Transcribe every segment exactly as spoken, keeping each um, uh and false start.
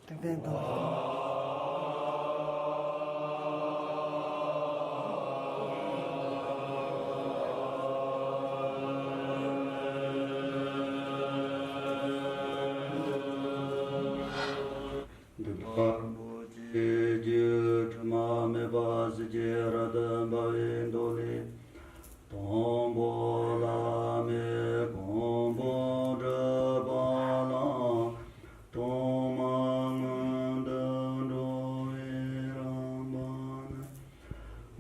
ཏན་ཏན་དང་། འདི་ལྟར་རིན་པོ་ཆེའི་རྒྱུད་དྲི་མ་མེད་པ་གཟི་བརྗིད་རབ་ཏུ་འབར་བའི་མདོ་ལས། དང་པོ་བླ་མེད་གོང་བུ་སྒྲུབ་པ་ལ། གཏོར་མ་སྔོན་དུ་འགྲོ་བའི་རིམ་པ་ནི།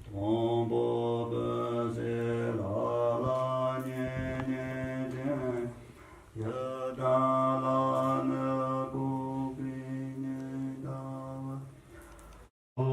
དང་པོ་སྤོས་སའི་ལྷ་ལ་བསྙེན་བཀུར་ཅིང་། ཡི་དམ་ལ་ནི་བཀུག་པའི་ཉིན་ཟླ་བ།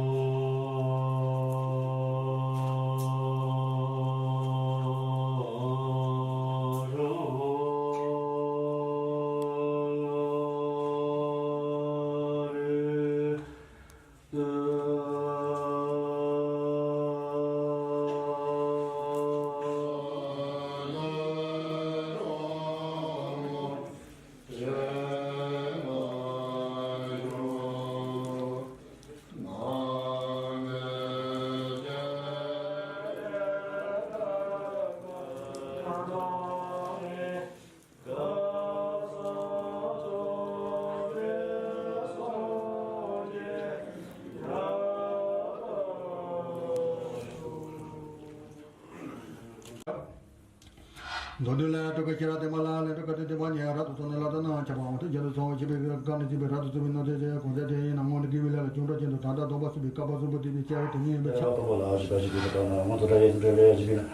མདོ་འདི་ལ་སྤྲུལ་པའི་ཤེས་རབ་བསྟན་པ་ལ་ལས་སྤྲུལ་དཀའ་ཐུབ་བསྟན་པ་ཉིད་རབ་ཏུ་སོང་ནས་ལྷ་དང་ནང་ཁྱབ་པ་དབང་དུ་བྱས་ཏེ་སོང་ཞེས་པའི་བཀའ་ནི་བྱིན་པའི་རབ་ཏུ་བརྩེགས་པའི་རྣམ་ཐར་ཅན། གང་ཟག་དེ་ཡི་ནང་ངོ་ནས་དགེ་བའི་ལས་ལ་ཅུང་ཕྲ་ཅན་དུ་དྲན་དང་སྡོམ་པ་གསུངས་པའི་བཀའ་པ་གསུམ་པོ་བསྟན་པའི་བྱ་བའི་དེ་ཉིད་ཡིན་པས་ཁྱབ། སྟོན་པ་ལ་བཞུགས་པ་ཞིག་གིས་ཀྱང་ནང་ངོ་དུ་དགྲ་ཡི་འདྲེ་བའི་ཞིག་པའི་ནང་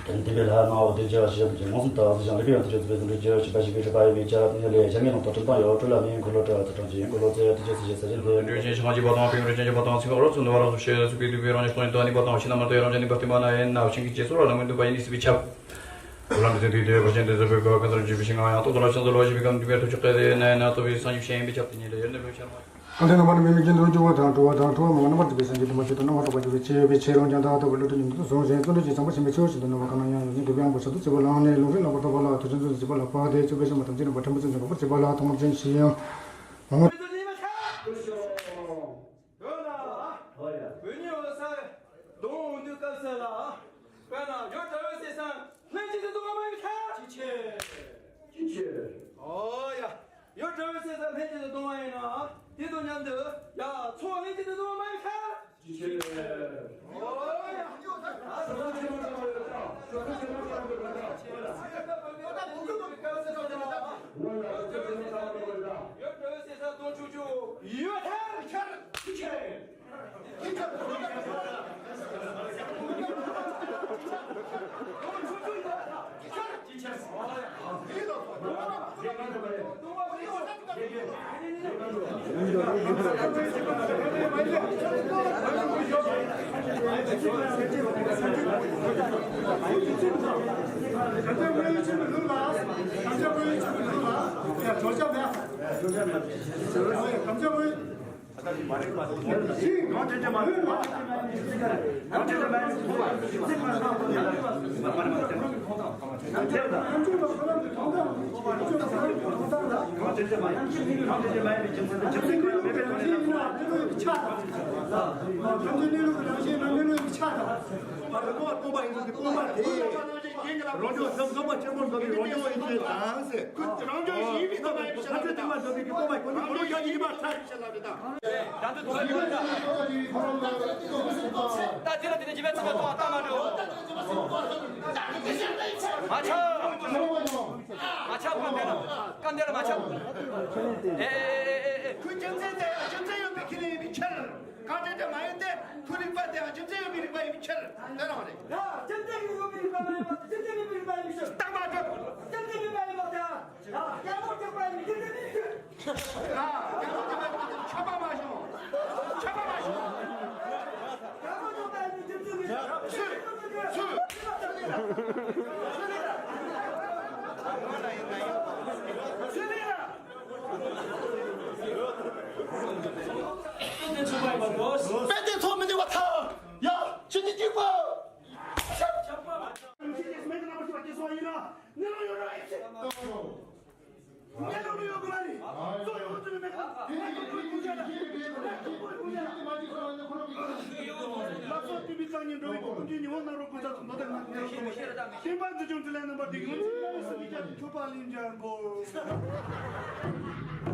དེ་ནི་བསྟན་པའི་ལྷ་མང་བ་དེ་བྱ་ཞིག་བྱ་བའི་ངོ་སྲུང་དང་སྲིད་ཞིང་ལས་པའི་ཡང་དེ་བྱ་ཚུལ་འདྲ་བྱ་ཞིག་པ་ཞིག་གིས་གྲུབ་པ་ཡིན་པས་ཁྱབ། དེ་ཉིད་ལས་བྱ་ངན་ལུང་དང་འཁྲུལ་སྟངས་ཡོད། འཁྲུལ་ལ་མིའི་འཁོར་ལོ་བྲལ་བ་དང་གྲངས་ཀྱི་འཁོར་ལོ་བཙལ་ཡང་དེ་བྱ་ཚུལ་ཞིག་ས་ཆེན་ལས། འདྲེན་ཅན་ཆགས་འཇིག་པ་དང་པིང་རིན་ཅན་འཇིག་པ་དང་ཚིག་ངོ་རོ་ཚུལ་འདུལ་བ་རང་བྱུང་ཤེས་ཚུལ་གྱིས་འདུལ་བའི་རང་ཉིད་སྟོང་ཉིད་དང་གནས་པ་དང་ཕྱི་ནང་མ་དོན་རང་བྱུང་གནས་པ་བསྟན་པ་ན་ཡིན་ན་བྱིན་གྱིས་རྗེས་སོར་བ་ལ་མི་འདུག་པ་ཡིན་ནི་སྲིད་པའི་ཁྱབ། ལམ་འདི་དོན་དུ་ཡོད་པར་ཤེས་འདི་བཟོད་པའི་སྒོ་གང་ཟག་འཇུག་པའི་ཞིང་ང་ཡང་སྟོབས་དང་རབ་བྱུང་ཚུལ་ལོ་ཞེས་པའི་སྐབས་འདུས་པའི་ཐུགས་ཆོས་སྐད་དེ་ན་ཡིན་ན་སྟོབས་པའི་སངས་རྒྱས་བཤད་ཡིན་པའི་ཁྱབ་དེ་ཉིད་ལ་ཡོད་ནི་བོད་ཆར་མ། གང་དེ་རྣམ་པར་མི་དམིགས་ཀྱི་འདུལ་འཇུག་པ་དང་གྲོལ་བ་དང་འཁྲུལ་བ་མང་བ་རྣམ་པར་གྲོལ་བའི་སངས་རྒྱས་དེ་མ་ཞིག་དང་རྣམ་པར་རྟོག་པ་འཇུག་པའི་ཆེ་བའི་ཆེ་རང་ཀྱང་དག་ཐོབ་པའི་བློ་གྲོས་ཉིད་དུ་བཟུང་ཞིང་བརྩོན་འགྲུས་ཀྱི་བྱང་པོ་ཆེན་པོའི་ཆེ་བ་ཞིག་ཏུ་ནོར་བ་གང་ན་ཡང་ཡོད་ནི་འདོད་པའི་དབང་པོ་ཆེན་པོ་བརྩེ་བ་ལའང་གནས་ལུང་རིགས་རྣམ་པར་རྟོག་པ་ལ་ཐོས་བྱུང་ཚུལ་བརྩེ་བ་ལ་དཔག་སྟེ་བརྩེ་བའི་ཤིང་མ་དམ་ཚིག་རྣམ་པར་ཕྲན་བུ་ཚུལ་འཇོག་པ་བརྩེ་བ་ལ་ཐོག་མར་ཅན་ཞིག་ཡང་མང་བ། དཔེར་ན་ཡོད་གྲྭ་བའི་སེམས་ལྷན་ཅིག་ཏུ་འདུ་བ་མ་ཡིན་ཐལ། ཅི་ཕྱིར། ཅི་ཕྱིར། ཨོ་ཡ། ཡོད་དྲི་བའི་ཟེར་ས་ལྷན་ཅིག་ཏུ་གཏོང་བ་ཡིན་ན། དེ་དང་མཉམ་དུ་ཡ་ཚོགས་ལྷན་ཅིག་ཏུ་གཏོང་བ་མ་ཡིན་ཁ། ཅི་ཕྱིར། ཨོ་ཡ། ཨ་ཚོགས་ཆེན་མོ་ཚོགས་པ་ཡོད་ད། ཚོགས་ཆེན་མོ་ཚོགས་པ་ཡོད་ད། ཡོད་དྲི་བའི་ཟེར་ས་གཏོང་ཆོག་ཆོག་ཡོད་ཐལ་ཁར། ཅི་ཕྱིར། རང་སྐྱོང་ཡིན་པའི་སྟོབས་པ་ཆེན་པོ་འཛོམས་པའི་རང་སྐྱོང་ཡིན་པའི་དང་ཟེར། རང་སྐྱོང་ཡིན་པའི་སྟོབས་པ་ཡིན་པའི་ཕྱིར་ལ། ད་ལྟ་དུས་མ་འཛོམས་པའི་སྟོབས་པ་ཁོ་ནི་རང་སྐྱོང་ཡིན་པ་ཚར། ད་ལྟ་དུས་མ་འཛོམས་པའི་སྟོབས་པ་ད་དེ་ལ་དེ་ནས་ཇི་བས་ཚིག་པ་ཏོག་ཏག་མ་འགྲོ། མ་ཆག་མ་ཆག་སྐམ་དེ་ལ་སྐམ་དེ་ལ་མ་ཆག་ཨེ་ཨེ་ཨེ་ཨེ། ཁོའི་རྒྱུ་མཚན་དེ་ཡང་རྒྱུ་མཚན་ཡོད་པའི་ཁས་ལེན་ཡིན་པའི་ཕྱིར། གང་དྲན་དྲན་མ་ཡིན་ཏེ། ཐུགས་རིག་པ་དེ་ཡང་རྒྱུ་མཚན་ཡོད་པའི་རིག་པ་ཡིན་པའི་ཕྱིར། དེ་རང་རེད། ཡ། རྒྱུ་མཚན་ཡོད་པའི་རིག་པ་མ་ཡིན་པ་རྒྱུ་མཚན་མེད་པའི་རིག་པ་ཡིན་པའི་ཕྱིར། རྟག་པ་སྒྲུབ། རྒྱུ་མཚན་མེད་པ་ཡིན་པ་དང་། ཡ། རྒྱལ་པོ་རྒྱག་པ་ཡིན་རྒྱུ་མཚན་མེད་པའི་ཕྱིར། ཡ། རྒྱལ་པོ་རྒྱག་པ་ཡིན་ཆོག་པ་མ་བྱུང་། ཆོག་པ་མ་བྱུང་། རྒྱལ་པོ་རྒྱག་པ་ཡིན་རྒྱུ་མཚན་མེད་པའི་ཕྱིར། ཚུལ། ཚུལ། ཚུལ་ལས་ར། དཔེ་དེ་ཚོ་མི་འདུག་པ་ཐལ། ཡ། ཁྱེད་ཀྱི་སྐྱུག་པ། ལགས་སོ། དུས་མི་གཙང་ཉིད་འགྲོ་བའི་ཀུན་གྱི་ཉི་འོད་རྣམ་རོལ་ཀུན་ཏུ་མདོ་སྡེ་ལྔ་ནས་སོ། ཤེས་པ་འཛིན་སྐྱོང་དྲིན་ལས་རྣམ་པར་བསྡུས་ཡོངས་འཛིན་སྣང་བའི་སྲིད་པའི་ཆ་ནས་མཆོད་པ་ལེན་བྱར་འགོད། ཏན་ཏན་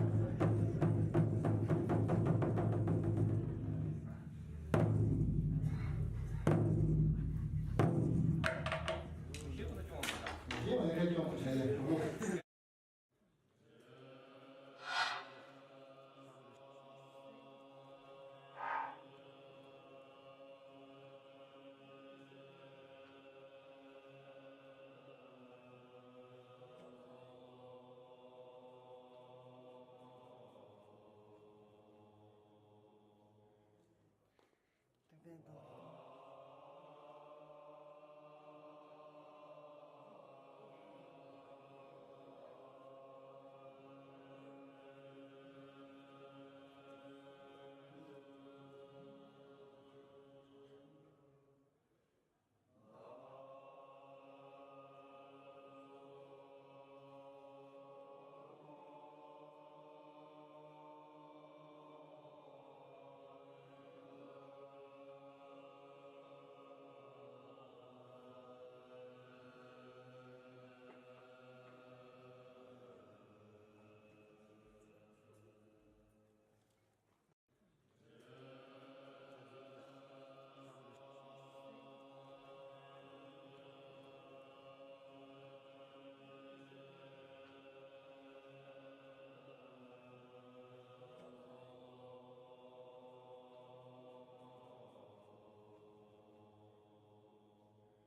དང་།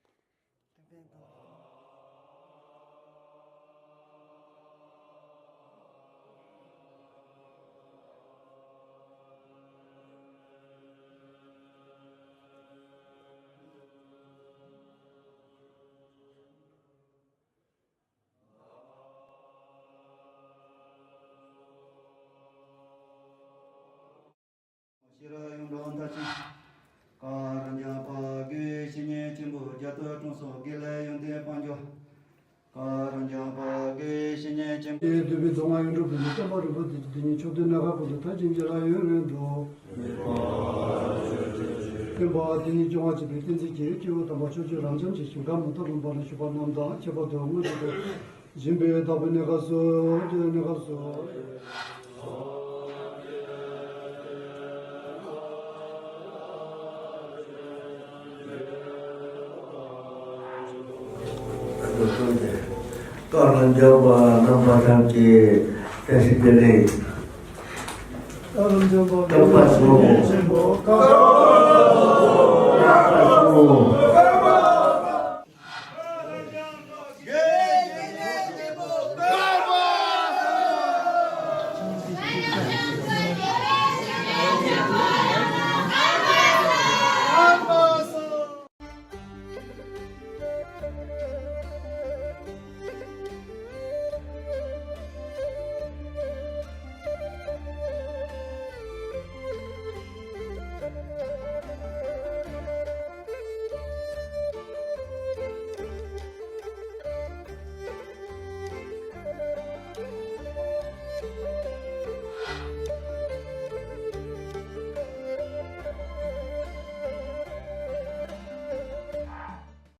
ཏན་ཏན་དང་། ཤེས་རབ་གཡུང་དྲུང་མཐར་ཕྱིན། གར་འཇམ་དཔལ་དགེ་བའི་བཤེས་གཉེན་ཆེན་པོ་རྒྱ་མཚོ་དྲུང་སོགས་དགེ་ལེགས་ཡོན་ཏན་དཔལ་འབྱོར། གར་འཇམ་དཔལ་དགེ་བའི་བཤེས་གཉེན་ཆེན་པོ། འདུས་པའི་རྫོང་ལྔ་ཡོངས་གྲུབ་ཀུན་གྱི་བསྟན་པ་རིན་པོ་ཆེ་དེ་ཉིད་ཕྱོགས་དུས་གནས་སྐབས་ཀུན་ཏུ་མཐར་ཕྱིན་གྱི་ལམ་ཡུན་རིང་དུ། བརྟན་པ་དེ་ཉིད་སྐྱོང་བར་བྱེད་པའི་བསྟན་འཛིན་གྱི་སྐྱེས་བུ་དམ་པ་ཕྱོགས་བཅུའི་རབ་འབྱམས་ཀྱི་ཞིང་ཁམས་མུ་མཐའ་ལྷུང་བ་ལ་བཞུགས་པ་རྣམས་དང་ཁྱད་པར་དུ་མངོན་སུམ་དུ། སྦྱིན་པའི་བདག་པོའི་གནས་སྐབས་སུ་དེ་གནས་སྐབས་སུ། བསྐལ་པར་འཇོག་པ་རྣམ་པ་ཐམས་ཅད་བཀྲ་ཤིས་བདེ་ལེགས། བསྐལ་པར་འཇོག་པ་བསྐལ་པར་འཇོག་པ་བསྐལ་པར་འཇོག་པ།